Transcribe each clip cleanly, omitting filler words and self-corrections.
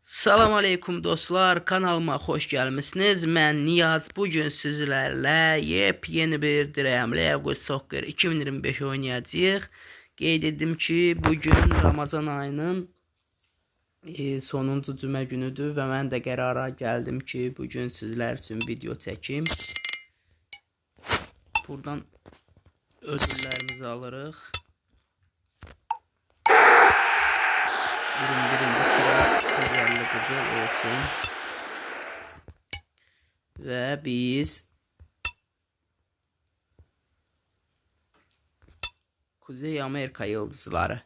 Salam aleykum dostlar, kanalıma xoş gəlmisiniz. Mən Niyaz. Bugün sizlərlə yepyeni bir Dream League Soccer 2025 oynayacağıq. Qeyd edim ki, bugün Ramazan ayının sonuncu cümə günüdür və mən də qərara gəldim ki, bugün sizlər üçün video çəkim. Buradan ödüllərimizi alırıq. 21. Sıra 150 qızıl olsun. Və biz Kuzey Amerika yıldızları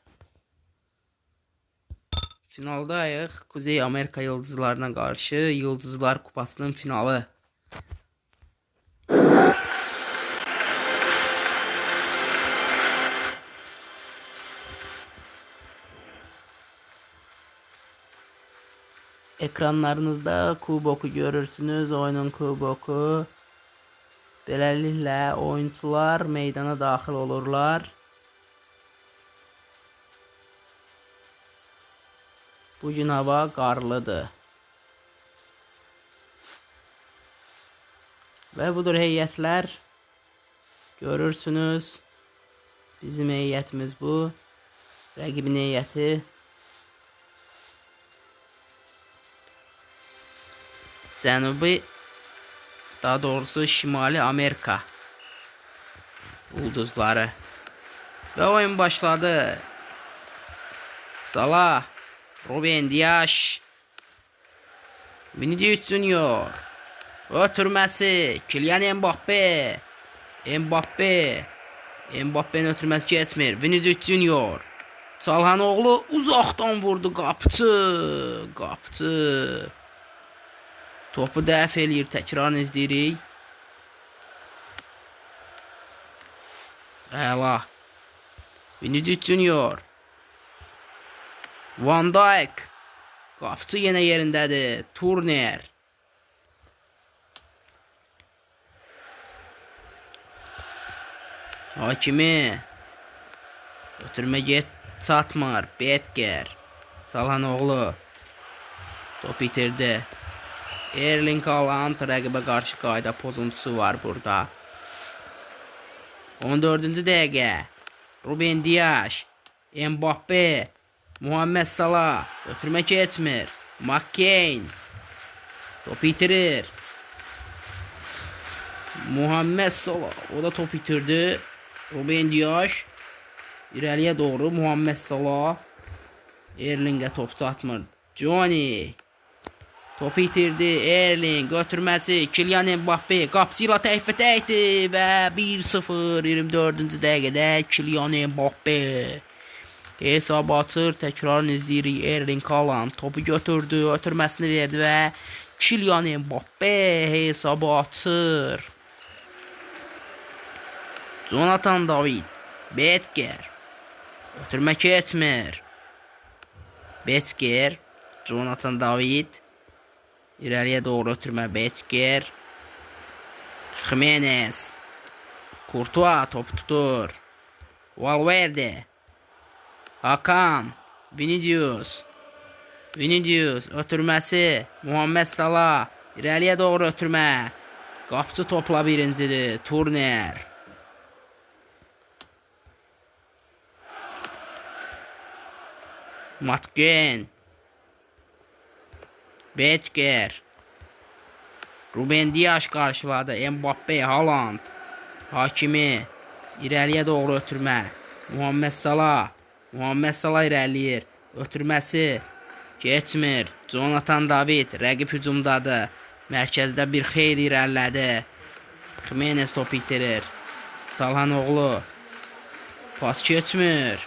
finaldayıq. Kuzey Amerika yıldızlarına qarşı Yıldızlar Kupasının finalı. Ekranlarınızda kuboku görürsünüz, oyunun kuboku. Beləliklə oyunçular meydana daxil olurlar. Bugün hava qarlıdır. Və budur heyətlər. Görürsünüz. Bizim heyətimiz bu. Rəqibin heyəti. Cənubi, daha doğrusu Şimali Amerika ulduzları. Və oyun başladı. Salah, Ruben Dias, Vinicius Junior, ötürməsi, Kylian Mbappe, Mbappe, Mbappe'nin ötürməsi keçmir. Vinicius Junior, Çalhanoğlu uzaqdan vurdu, qapıçı, qapıçı. Topu dəf eləyir, təkrarını izləyirik. Əla. Vinicius Junior. Van Dijk. Qapıçı yenə yerindədir. Turner. Hakimi. Ötürmə get çatmır. Betker. Çalhanoğlu. Top itirdi. Erling Haaland rəqibə qarşı qayda pozuntusu var burada. 14-cü dəqiqə. Ruben Dias, Mbappe, Muhammed Salah ötürmə keçmir. McCain top itirir. Muhammed Salah o da top itirdi. Ruben Dias irəliyə doğru Muhammed Salah Erlingə top çatmır. Johnny topu itirdi. Erling götürməsi. Kylian Mbappe qapıcı ilə təkbətəkdir və 1-0 24-cü dəqiqədə Kylian Mbappe hesab açır. Təkrarını izləyirik. Erling Haaland topu götürdü, ötürməsini verdi və Kylian Mbappe hesabı açır. Jonathan David, Betker ötürmə keçmir. Betker, Jonathan David İrəliyə doğru ötürmə Betker. Jimenez. Courtois topu tutur. Valverde. Hakan. Vinicius. Vinicius ötürməsi. Muhammed Salah. İrəliyə doğru ötürmə. Qapıcı topla birincidir. Turner. Matgen. Betker. Ruben Dias qarşıladı. Mbappe, Haaland. Hakimi. İrəliyə doğru ötürmə. Muhammed Salah. Muhammed Salah irəliləyir. Ötürməsi keçmir. Jonathan David rəqib hücumdadır. Mərkəzdə bir xeyli irəlilədi. Jimenez topu itirir. Çalhanoğlu. Pas keçmir.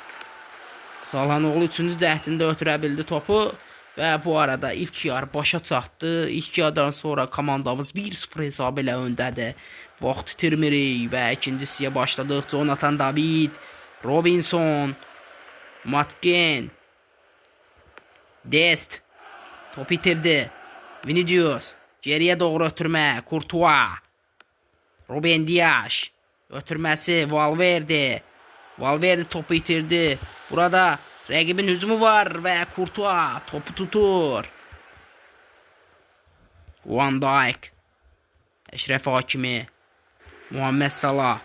Çalhanoğlu 3-cü cəhdində ötürə bildi topu. Və bu arada ilk yarı başa çatdı. İlk yarıdan sonra komandamız 1-0 hesabı ilə öndədir. Vaxt itirmirik və ikinci hissəyə başladıq. Jonathan David, Robinson, Matgen, Dest top itirdi. Vinicius geriyə doğru ötürmə. Courtois, Ruben Dias ötürməsi Valverde. Valverde topu itirdi. Burada rəqibin hücumu var və Courtois topu tutur. Van Dijk. Əşrəf Hakimi. Muhammed Salah.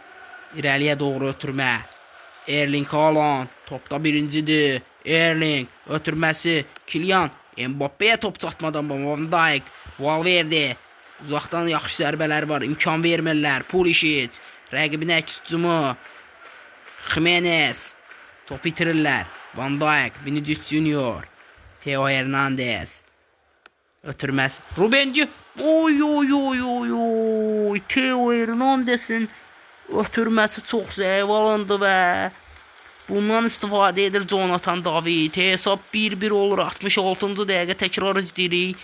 İrəliyə doğru ötürmə. Erling Haaland topda birincidir. Erling ötürməsi. Kylian Mbappe'yə top çatmadan Van Dijk. Valverde. Uzaqdan yaxşı zərbələr var. İmkan vermirlər. Pulisic. Rəqibin əks hücumu. Jimenez. Topu itirirlər. Van Dijk. Vinicius Junior. Theo Hernandez. Ötürməz. Ruben Dias. Oy oy oy oy oy. Theo Hernandez'in ötürməsi çox zəif alındı və bundan istifadə edir Jonathan David. Hesab 1-1 olur. 66-cı dəqiqə təkrar izləyirik.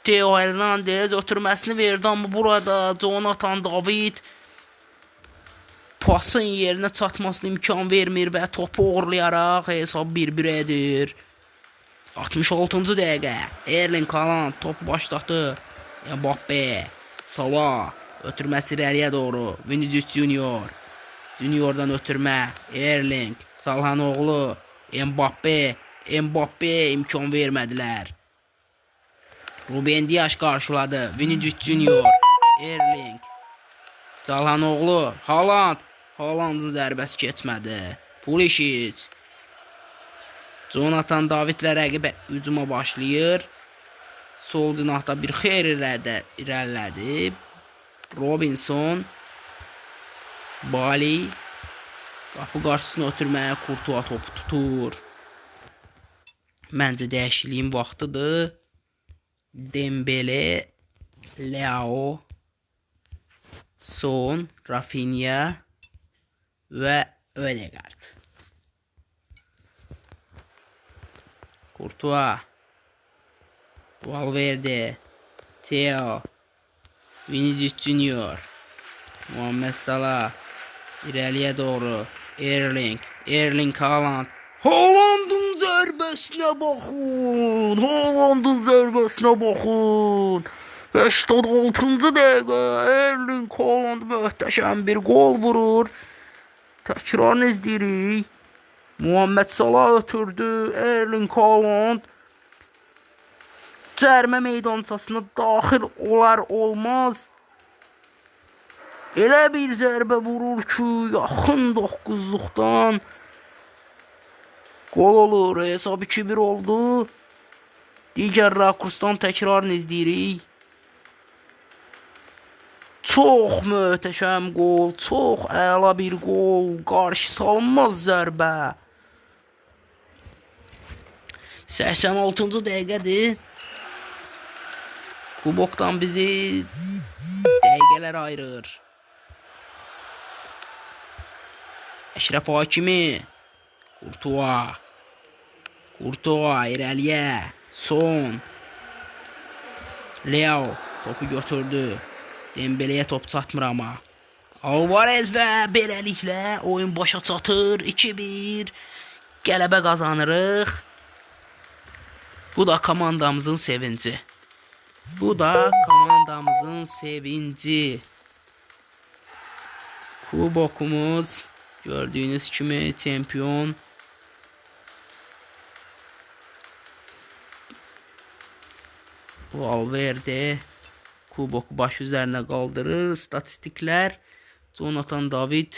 Theo Hernandez ötürməsini verdi, amma burada Jonathan David pasın yerinə çatmasına imkan vermir və topu oğurlayaraq hesab 1-1 edir. 66-cı dəqiqə. Erling Haaland topu başlatdı. Mbappe, Salah ötürməsi irəliyə doğru. Vinicius Junior. Juniordan ötürmə. Erling, Çalhanoğlu, Mbappe, Mbappe imkan vermədilər. Ruben Dias qarşıladı. Vinicius Junior, Erling, Çalhanoğlu, Haaland. Haalandın zərbəsi keçmədi. Pulisic. Jonathan Davidlə rəqib hücuma başlayır. Sol cinahda bir xeyr irəlilədi. Robinson, Bali qapı qarşısına ötürməyə Courtois topu tutur. Məncə dəyişikliyin vaxtıdır. Dembele, Leao, Son, Rafinha və Ødegaard. Courtois, Valverde, Theo, Vinicius Junior, Muhammed Salah, irəliyə doğru, Erling, Erling Haaland. Haalandın zərbəsinə baxın! Haalandın zərbəsinə baxın! 86-cı dəqiqə Erling Haaland möhtəşəm bir qol vurur. Təkrarını izləyirik. Muhammed Salah ötürdü. Erling Haaland cərimə meydançasına daxil olar olmaz elə bir zərbə vurur ki, yaxın 9-luqdan qol olur. Hesab 2-1 oldu. Digər rakursdan təkrarını izləyirik. Çox möhtəşəm qol, çox əla bir qol, qarşı salınmaz zərbə. 86-cı dəqiqədir. Kubokdan bizi dəqiqələr ayırır. Əşrəf Hakimi, Courtois, Courtois irəliyə, Son, Leao topu götürdü. Dembeleyə top çatmır amma. Alvarez və beləliklə oyun başa çatır. 2-1 qələbə qazanırıq. Bu da komandamızın sevinci. Bu da komandamızın sevinci. Kubokumuz gördüyünüz kimi çempion. Valverde kuboku baş üzərinə qaldırır. Statistiklər: Jonathan David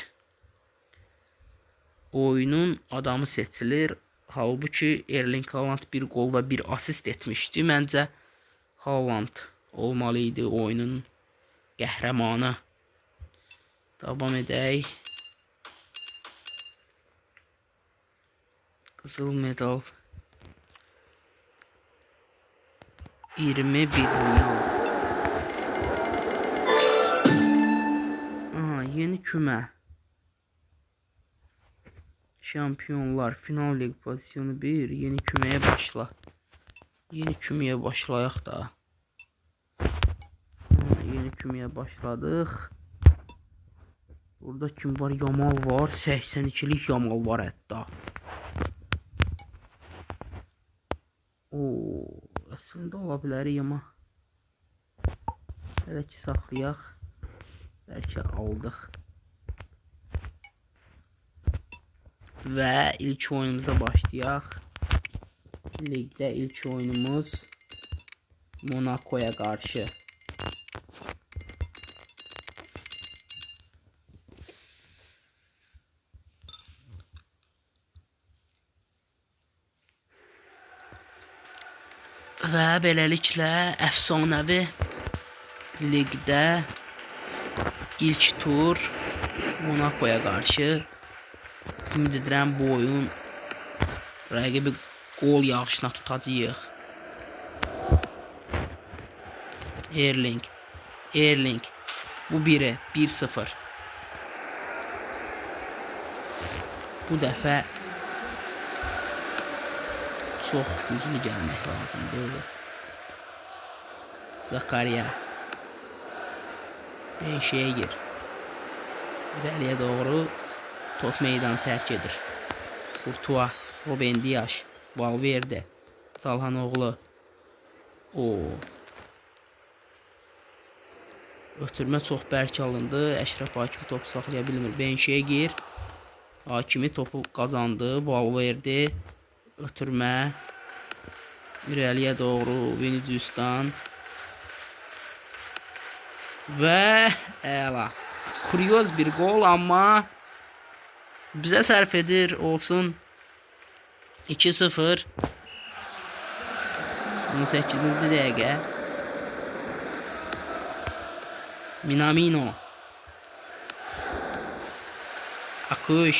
oyunun adamı seçilir. Halbuki Erling Haaland bir qol və bir asist etmişdi. Məncə Haaland olmalı idi oyunun qəhrəmanı. Davam edək. Qızıl medal 21 milyon. Aha, yeni kümə. Şampiyonlar final lig pozisyonu 1. Yeni küməyə başla. Yeni küməyə başlayaq da. Aha, yeni küməyə başladıq. Burada kim var? Yamal var. 82-lik Yamal var hətta. Oo, əslində ola bilərik amma hələ ki saxlayaq. Bəlkə aldıq. Və ilk oyunumuza başlayaq. Ligdə ilk oyunumuz Monaco'ya qarşı. Və beləliklə əfsanəvi liqdə ilk tur Monakoya qarşı. Ümid edirəm bu oyun rəqibi qol yağışına tutacağıq. Erling. Erling. Bu biri. 1-0. Bu dəfə çox güclü gəlmək lazımdır. Zakaria. Benşeger. İrəliyə doğru top meydanı tərk edir. Courtois, Ruben Dias, Valverde, Çalhanoğlu. Ötürmə çox bərk alındı. Əşrəf Hakimi topu saxlaya bilmir. Benşeger. Hakimi topu qazandı. Valverde. Ötürmə. İrəliyə doğru Vinicius'dan. Və əla. Kuryoz bir qol, amma bizə sərf edir olsun. 2-0. 18-ci dəqiqə. Minamino. Akuş.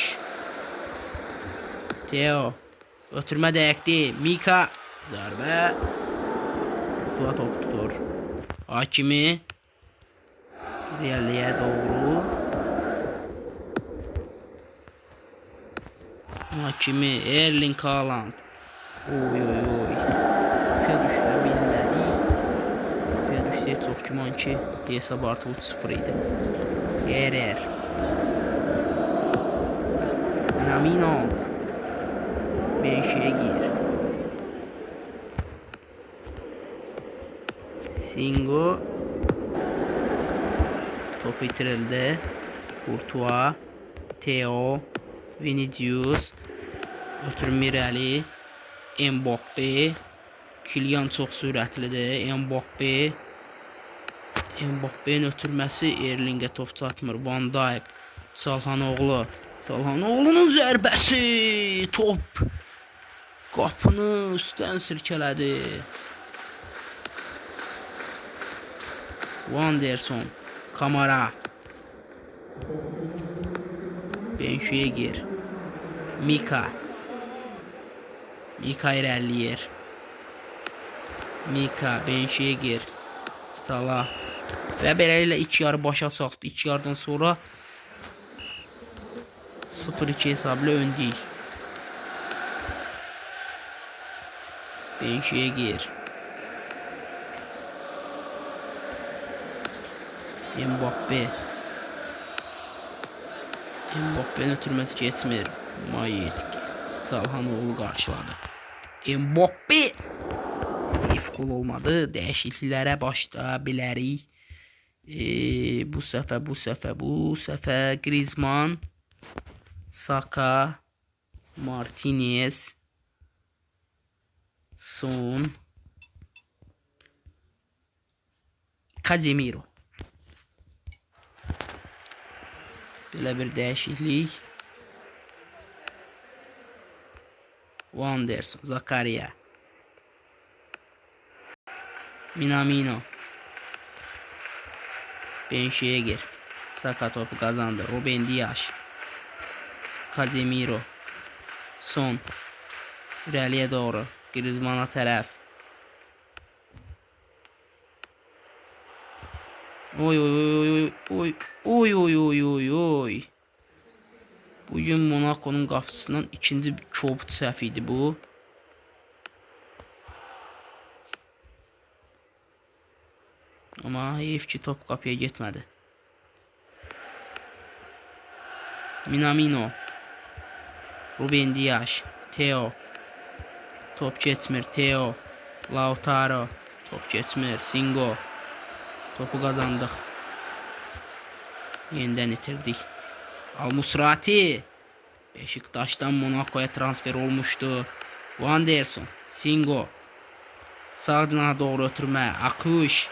Theo. Ötürmə dəqiqdi. Mika. Zərbə. Courtois top tutur. Hakimi. İrəliyə doğru. Hakimi. Erling Haaland. Oy oy oy. Qapıya düşə bilmədik. Qapıya düşsək çox güman ki hesab artıq 3-0 idi. Gerer. Minamino. Benşegir. Singo. Top itirildi. Courtois. Theo. Vinicius. Ötürmə irəli. Mbappe. Kylian çox sürətlidir. Mbappe. Mbappe'nin ötürməsi Erlingə top çatmır. Van Dijk. Çalhanoğlu. Çalhanoğlu'nun zərbəsi. Top qapını üstdən sirkələdi. Wanderson. Kamara. Benşegir. Mika. Mika irəliləyir. Mika, Benşegir, Salah. Və beləliklə ilk yarı başa çatdı. İlk yarıdan sonra 0-2 hesabla öndəyik. Benşegir. Mbappe. Mbappe'nin ötürməsi keçmir. Mayeski. Çalhanoğlu qarşıladı. Mbappe. Heyf qol olmadı. Dəyişikliklərə başlaya bilərik. Bu səfər Griezmann, Saka, Martinez, Son, Casemiro. Belə bir dəyişiklik. Wanderson, Zakaria, Minamino, Benşegir, Saka topu qazandı. Ruben Dias, Casemiro, Son, irəliyə doğru Griezmann'a tərəf. Oy oy oy oy oy oy oy oy oy. Bugün Monaco'nun qapısından ikinci kobud səhv idi bu. Amma heyf ki top qapıya getmədi. Minamino, Ruben Dias, Theo. Top keçmir. Theo, Lautaro. Top keçmir. Singo. Topu qazandıq. Yenidən itirdik. Al-Musrati Beşiktaş'tan Monaco'ya transfer olmuştu. Wanderson, Singo. Sağ cinaha doğru ötürmə. Akuş.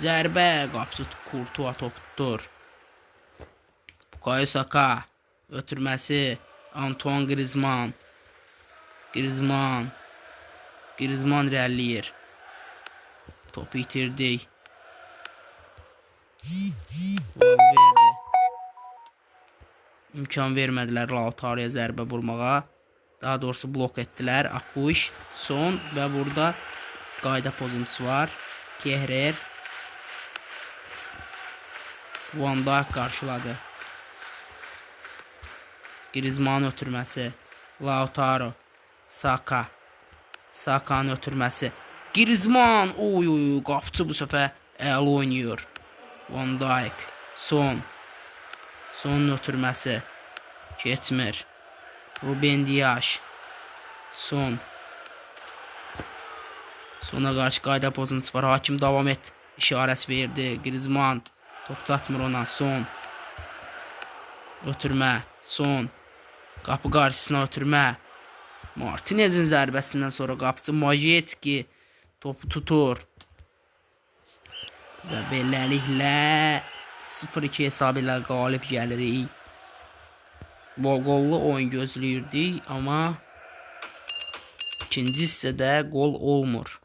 Zərbə. Qapısı Courtois top tutur. Bukayo Saka. Ötürməsi Antoine Griezmann. Griezmann. Griezmann irəliləyir. Topu itirdik. Valverde. İmkan vermədilər Lautaroya zərbə vurmağa. Daha doğrusu blok etdilər. Akuş, son və burada qayda pozuntusu var. Kehrer. Van Dijk qarşıladı. Griezmann ötürməsi. Lautaro. Saka. Saka'nın ötürməsi. Griezmann. Oy oy, qapıçı bu səfər əla oynayır. Van Dijk. Son. Sonun ötürməsi. Keçmir. Ruben Dias. Son. Sona qarşı qayda pozuntusu var. Hakim davam et işarəsi verdi. Griezmann. Top çatmır ona. Son. Ötürmə. Son. Qapı qarşısına ötürmə. Martinezin zərbəsindən sonra qapıcı Majetski topu tutur. Və beləliklə 0-2 hesabı ilə qalib gəlirik. Bol qollu oyun gözləyirdik, amma ikinci hissədə qol olmur.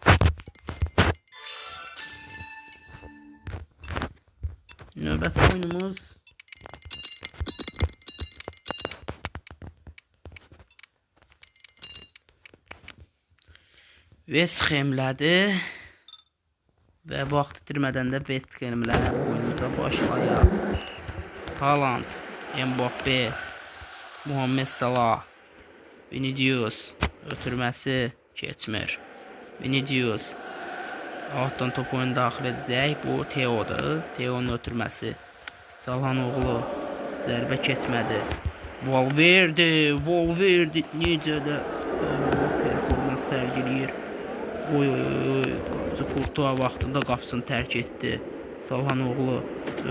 Növbəti oyunumuz West Ham'lədir. Və vaxt itirmədən də West Ham'lə oyunumuza başlayaq. Haaland, Mbappe, Muhammed Salah, Vinicius ötürməsi keçmir. Vinicius altdan topu oyuna daxil edəcək. Bu Teo'dur. Teo'nun ötürməsi. Çalhanoğlu zərbə keçmədi. Valverde, Valverde necə də performans sərgiləyir. Oy oy oy, qapıcı Courtois vaxtında qapısını tərk etdi. Çalhanoğlu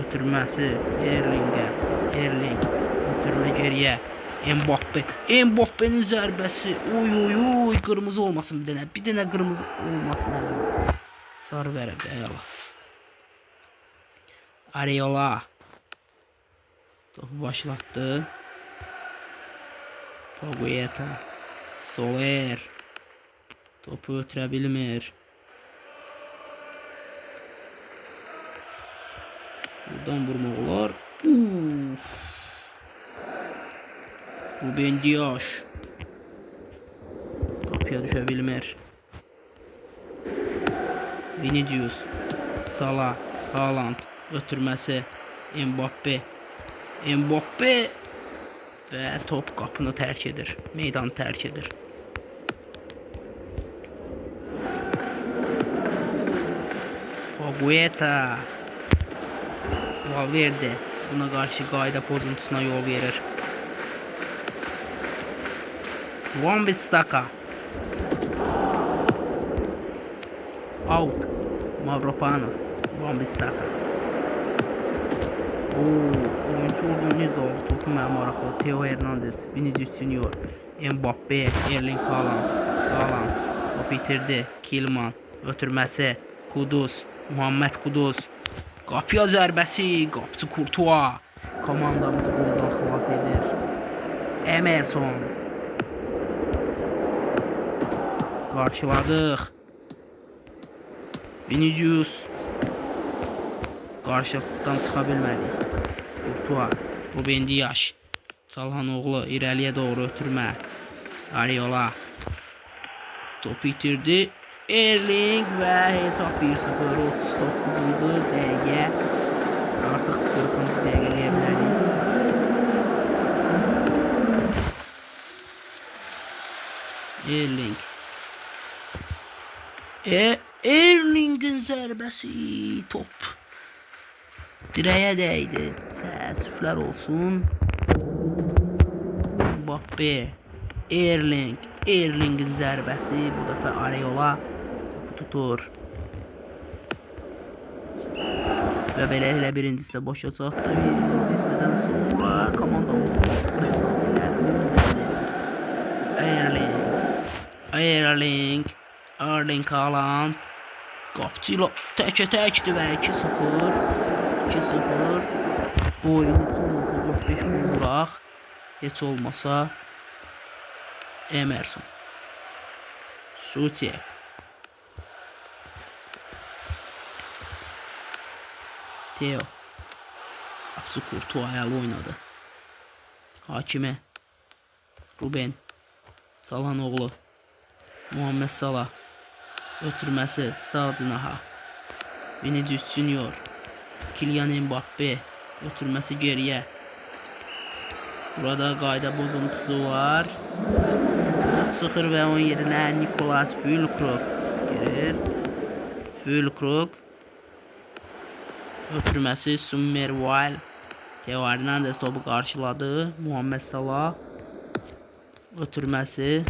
ötürməsi Erlingə, Erling ötürmə geriyə. Mbappe, Mbappe'nin zərbəsi. Oy oy oy, qırmızı olmasın bir dənə. Bir dənə qırmızı olmasın. Sarı vərəqə, əla. Areola topu başlatdı. Pagueta, Soler topu ötürə bilmir. Buradan vurmaq olar. Uf. Ruben Dias qapıya düşə bilmir. Vinicius, Salah, Haaland ötürməsi, Mbappe, Mbappe və top qapını tərk edir, meydanı tərk edir. Pagueta, Valverde buna qarşı qayda pozuntusuna yol verir. Wan-Bissaka. Out. Mavropanos. Wan-Bissaka. Oyunçu oradan necə oldu? Topu mənə maraqlı. Theo Hernandez, Vinicius Junior, Mbappe, Erling Haaland. Haaland topu itirdi. Kilman ötürməsi. Kudus, Muhammed Kudus. Qapıya zərbəsi. Qapıcı Courtois. Komandamızı qoldan xilas edir. Emerson. Qarşıladıq. Vinicius. Qarşılıqdan çıxa bilmədik. Courtois, Ruben Dias, Çalhanoğlu irəliyə doğru ötürmə. Areola topu itirdi. Erling və hesab 1-0. 39-cu dəqiqə. Artıq 40-cı dəqiqə deyə bilərik. Erling. Erling'in zərbəsi, top direğe değdi. Təəssüflər olsun. Mbappe, Erling, Erling'in zərbəsi. Bu dəfə Areola topu tutur. Və beləliklə birinci hissə boşa çatdı. Birinci hissədən sonra komandamız hesabı ilə öndədir. Erling, Erling, Erling Haaland qapıcı ilə təkə təkdir və 2-0. 2-0. Bu oyun heç olmasa 4-5 gol vuraq. Heç olmasa Emerson. Suçek. Theo. Qapıcı Kurtuğa əla oynadı. Hakimi. Ruben. Çalhanoğlu. Muhammed Salah. Ötürməsi sağ cinaha. Vinicius Junior. Kylian Mbappe. Ötürməsi geriyə. Burada qayda bozuntusu var. Top çıxır və onun yerinə Nicolas Füllkrug girir. Füllkrug. Ötürməsi Summerville. Theo Hernandez topu qarşıladı. Muhammed Salah. Ötürməsi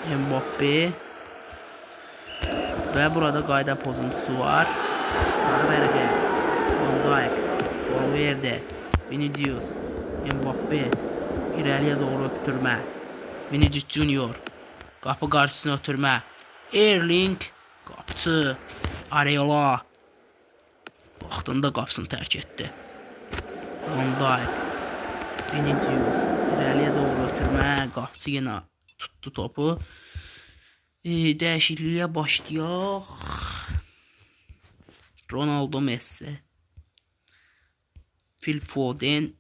Mbappe. Və burada qayda pozuntusu var. Sarı vərəqə. Van Dijk. Valverde. Vinicius. Mbappe. İrəliyə doğru ötürmə. Vinicius Junior. Qapı qarşısına ötürmə. Erling. Qapıcı. Areola. Vaxtında qapısını tərk etdi. Van Dijk. Vinicius. İrəliyə doğru ötürmə. Qapıcı yenə tutdu topu. Dəyişikliyə başlayaq. Ronaldo, Messi. Phil Foden.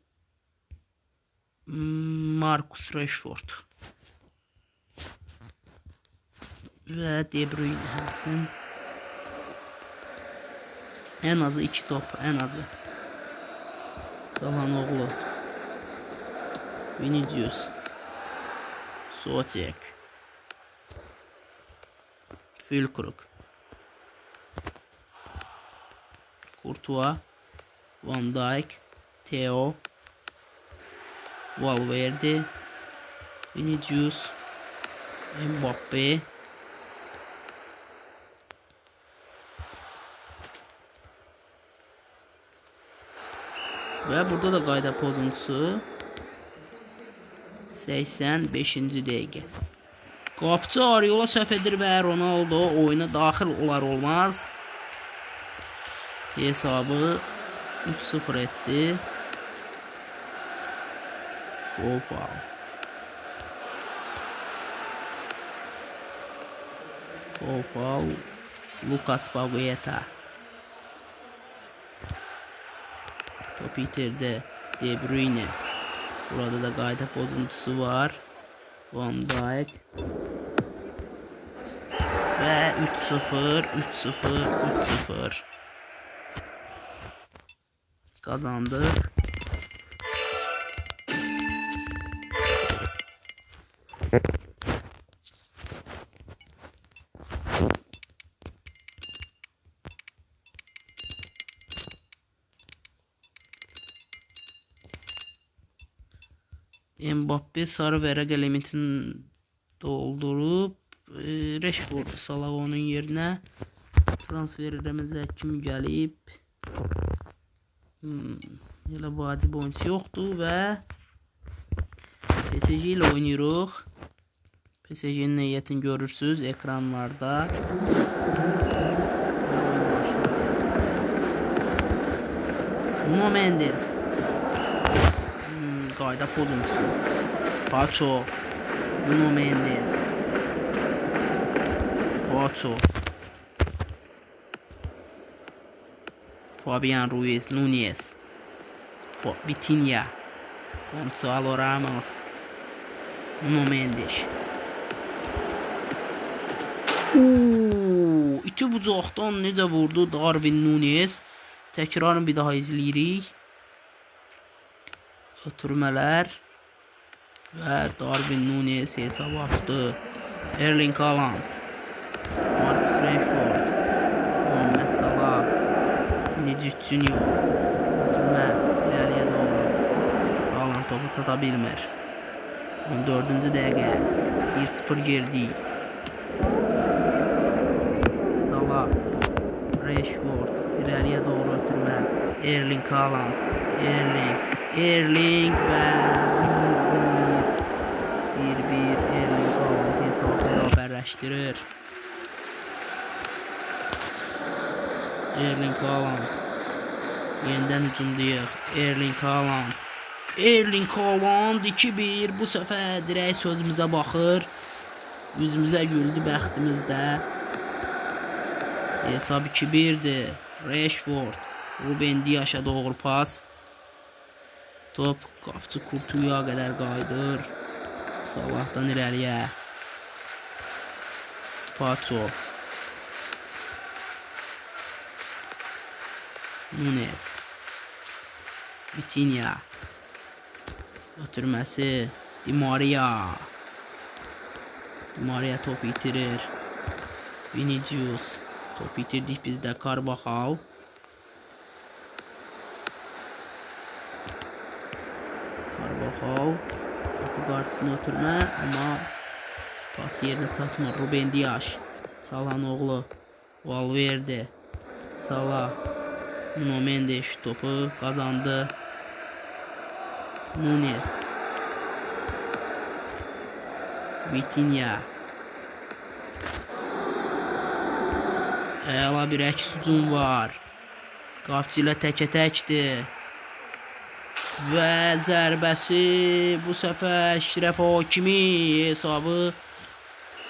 Marcus Rashford. Və De Bruyne həmçinin. Ən azı 2 top, ən azı. Çalhanoğlu. Vinicius. Souček. Füllkrug. Courtois. Van Dijk. Theo. Valverde. Vinicius. Mbappe. Və burada da qayda pozuntusu. 85-ci dəqiqə. Qapıcı Areola səhv edir və Ronaldo oyuna daxil olar olmaz hesabı 3-0 etdi. Foul. Foul. Lucas Paqueta. Topu itirdi. De Bruyne. Burada da qayda pozuntusu var. Van Dijk. Və 3-0, 3-0, 3-0. Qazandıq. Mbappe sarı vərəq limitini doldurub. Rashford'u salaq onun yerinə. Transferimizə kim gəlib? Elə vacib oyunçu yoxdur və PSG ilə oynayırıq. PSG-nin heyətini görürsünüz ekranlarda. Və oyun başladı. Nuno Mendes. Qayda pozuntusu. Pacho. Nuno Mendes. Pacho. Fabian Ruiz, Nunes, Vitinha, Gonçalo Ramos, Nuno Mendes. İti bucaqdan necə vurdu Darwin Nunes. Təkrarını bir daha izləyirik. Ötürmələr və Darwin Nunes hesabı açdı. Erling Haaland, Marcus Rashford, Muhammed Salah, Vinicius Junior. Ötürmə irəliyə doğru. Haaland topu çata bilmir. 14-cü dəqiqə. 1-0 geridik. Salah, Rashford, irəliyə doğru ötürmə. Erling Haaland, Erling və 1-1 Erling Haaland hesabı bərabərləşdirir. Erling Haaland. Yenidən hücumdayıq. Erling Haaland. Erling Haaland 2-1. Bu səfər dirək sözümüzə baxır. Yüzümüzə güldü bəxtimizdə. Hesab 2-1-dir. Rashford. Ruben Dias'a doğru pas. Top qapçı Kurtuya qədər qayıdır. Salahdan irəliyə. Pacho. Nunes. Vitinha. Ötürməsi. Di Maria. Di Maria topu itirir. Vinicius. Topu itirdik biz də. Carvajal. Carvajal. Topu qarşısına ötürmə, amma pas yerinə çatmır. Ruben Dias. Çalhanoğlu. Valverde. Salah. Nuno Mendes topu qazandı. Nunes. Vitinha. Əla bir əks hücum var. Qapçı ilə təkə-təkdir. Və zərbəsi bu səfər Əşrəf Hakimi hesabı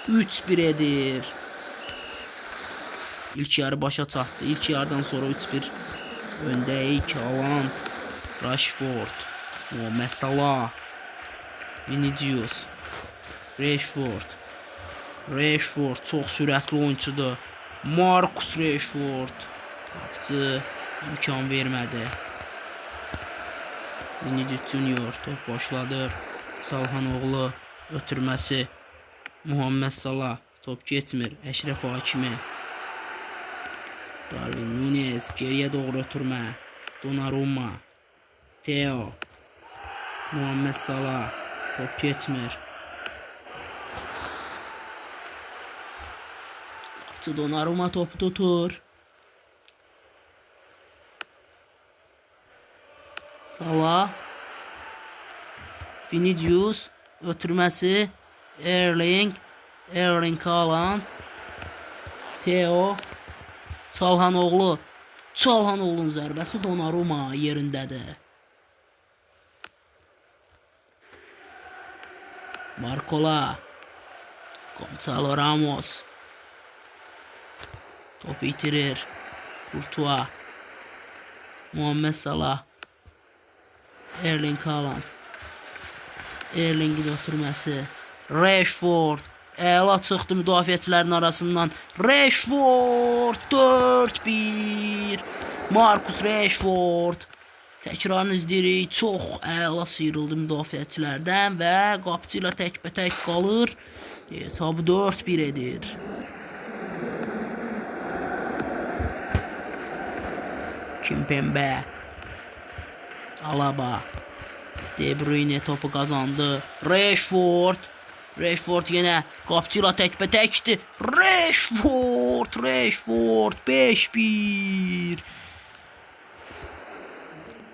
3-1 edir. İlk yarı başa çatdı. İlk yarıdan sonra 3-1 öndəyik. Haaland, Rashford, Muhammed Salah, Vinicius, Rashford. Rashford çox sürətli oyunçudur. Marcus Rashford. Qapıcı imkan vermədi. Vinicius Junior top başladı. Çalhanoğlu ötürməsi. Muhammed Salah top getmir. Əşrəf Hakimi. Darwin Nunes geriyə doğru ötürmə. Donnarumma. Theo. Muhammed Salah top getmir. Qapıcı Donnarumma topu tutur. Salah. Vinicius ötürməsi. Erling. Erling Haaland. Theo. Çalhanoğlu. Çalhanoğlu'nun zərbəsi Donnarumma yerindədir. Barcola. Gonzalo Ramos. Topu itirir. Courtois. Muhammed Salah. Erling Haaland. Erling'in ötürməsi. Rashford. Əla çıxdı müdafiəçilərin arasından. Rashford 4-1. Marcus Rashford. Təkrarını izləyirik. Çox əla sıyrıldı müdafiəçilərdən və qapıcı ilə təkbətək qalır. Hesabı 4-1 edir. Kimpembe. Alaba. De Bruyne topu qazandı. Rashford. Rashford yenə qapıcı ilə təkbətəkdir. Rashford, Rashford 5-1.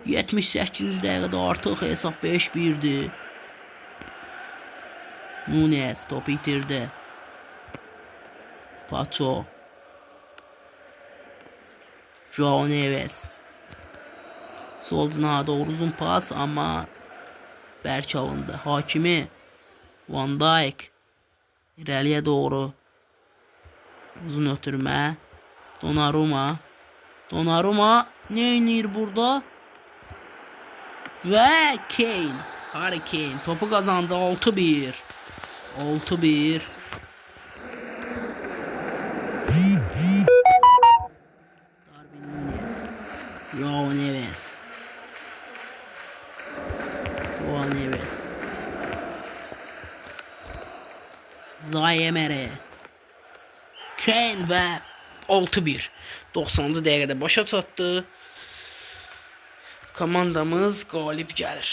78-ci dəqiqədə artıq hesab 5-1-dir. Nunes topu itirdi. Pacho. João Neves. Sol cinaha doğru uzun pas, amma bərk alındı. Hakimi. Van Dijk. İrəliyə doğru uzun ötürmə. Donnarumma. Donnarumma nə edir burada? Və Kane. Harry Kane topu qazandı. 6-1. 6-1. Darwin Nunes. João Neves. João Neves. Zaire. Kane və 6-1. 90-cı dəqiqədə başa çatdı. Komandamız qalib gəlir.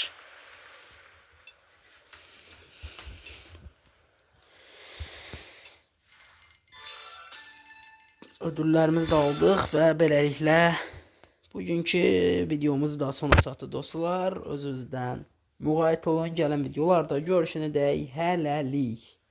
Ödüllərimizi də aldıq və beləliklə bugünkü videomuz da sona çatdı dostlar. Öz-özdən müğayət olun. Gələn videolarda görüşənədək hələlik.